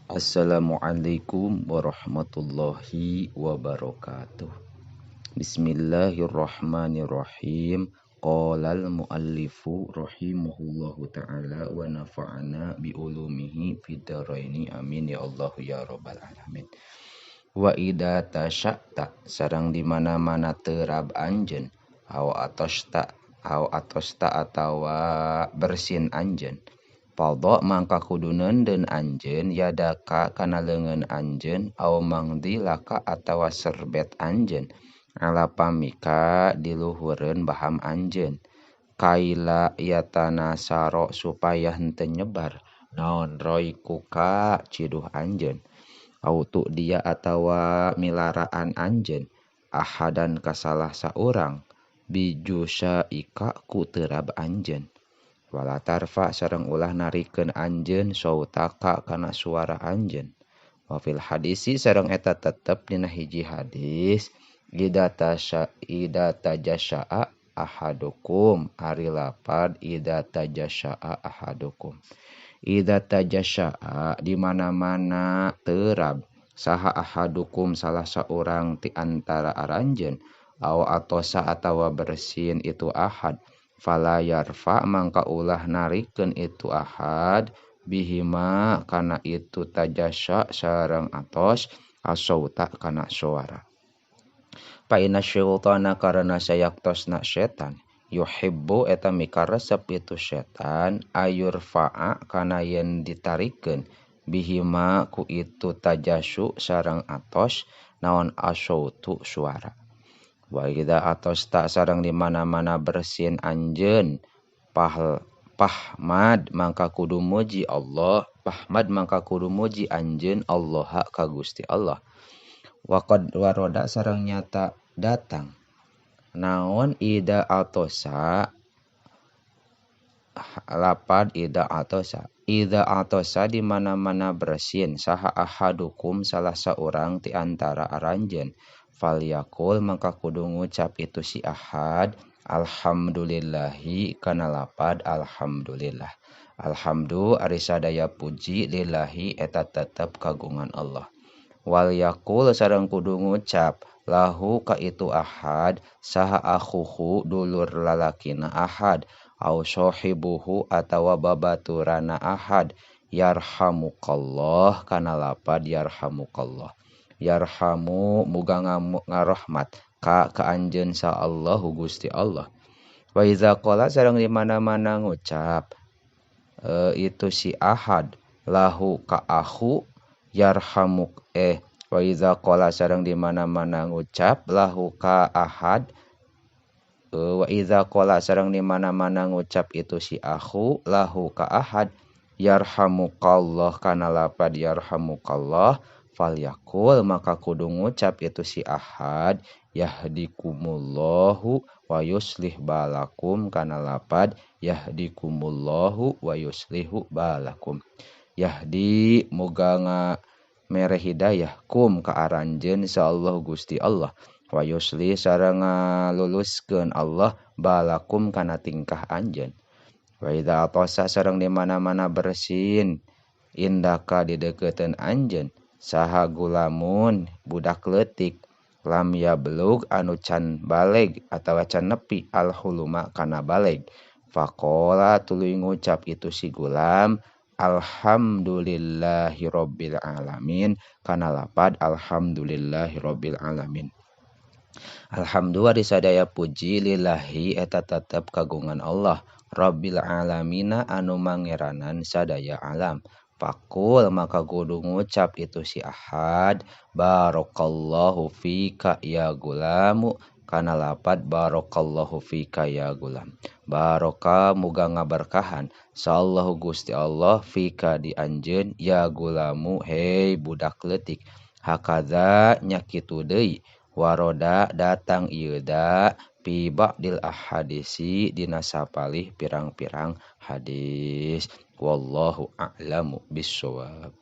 Assalamualaikum warahmatullahi wabarakatuh. Bismillahirrahmanirrahim. Qala al-muallifu rahimahullahu ta'ala wa nafa'ana bi ulumihi fid dharaini amin ya Allah ya rabbal alamin. Wa idza tasya'ta sareng di mana-mana terab anjeun aw atosta atawa bersin anjeun. Fadha mangka kudu neundeun anjeun yadaka kana leungeun anjeun aw mangdilaka atawa serbet anjeun ala pamika diluhureun baham anjeun kaila yatanasaro supaya henteu nyebar naon roikuka ciduh anjeun au tu dia atawa milaraan anjeun ahadan ka salah saurang bijusaika ku terab anjeun. Wala tarfa sareng ulah narikeun anjeun sautaka kana suara anjeun. Wa fil hadisi sareng eta tetep dina hiji hadis ida tajasya'a ahadukum ari lapad ida tajasya'a ahadukum. Ida tajasya'a di mana-mana terab saha ahadukum salah saurang ti antara aranjeun aw atosa atawa bersin itu ahad. Fala yarfa mangka ulah narikeun itu ahad bihima kana itu tajasya sareng atos asauta kana suara. Fa inna syaitana karena sayaktosna setan yuhibbu eta mikaresep itu setan ayurfa'a kana yen ditarikeun bihima ku itu tajasyu sareng atos naon asautu suara. Wa idza atosta sareng di mana-mana bersin anjeun pahmad mangka kudu muji Allah pahmad mangka kudu muji anjeun Allah ka Gusti Allah. Wa qad waroda sareng nyata datang naon ida atosa lapad ida atosa ida atosa di mana-mana bersin saha ahadukum salah saurang ti antara aranjeun. Falyakul mangka kudu ngucap itu si ahad alhamdulillahi kana lapad alhamdulillah. Alhamdu ari sadaya puji lillahi eta tetep kagungan Allah. Wal yakul sareng kudu ngucap lahu ka itu ahad saha akhuhu dulur lalakina ahad au sahibuhu atawa babaturana ahad yarhamukallah kana lapad yarhamukallah. Yarhamu muga ngarahmat ka anjeun sa Allahu Gusti Allah. Wa iza qala sareng di mana-mana ngucap itu si ahad lahu ka akhu yarhamuk wa iza qala sareng di mana-mana ngucap lahu ka ahad wa iza qala sareng di mana-mana ngucap itu si akhu lahu ka ahad yarhamukallah kana lapad yarhamukallah. Falyakul maka kudu ngucap itu si ahad yahdikumullahu wa yuslih balakum kana lapad yahdikumullahu wa yuslihu balakum. Yahdi muga ngamere hidayah kum ka aranjeun insyaallah Gusti Allah wa yuslih sareng ngaluluskeun Allah balakum kana tingkah anjeun. Wa idza atasa sareng di mana-mana bersin indaka dideukeuteuan anjeun saha gulamun budak leutik lam yablug anu can baleg atawa can nepi alhuluma kana baleg. Faqala tuluy ngucap itu si gulam alhamdulillahirabbil alamin kana lapad alhamdulillahirabbil alamin. Alhamdulillah sadaya puji lillahi eta tetep kagungan Allah rabbil alamina anu mangeranan sadaya alam. Fakul maka kudu ngucap itu si ahad barakallahu fika ya gulamu kana lapad barakallahu fika ya gulam. Baraka muga ngaberkahan sallahu Gusti Allah fika di anjeun ya gulamu hei budak leutik. Hakaza nya kitu deui waroda datang ieu da fi ba'dil ahadisi dina sapalih pirang-pirang hadis. Wallahu a'lamu bissawab.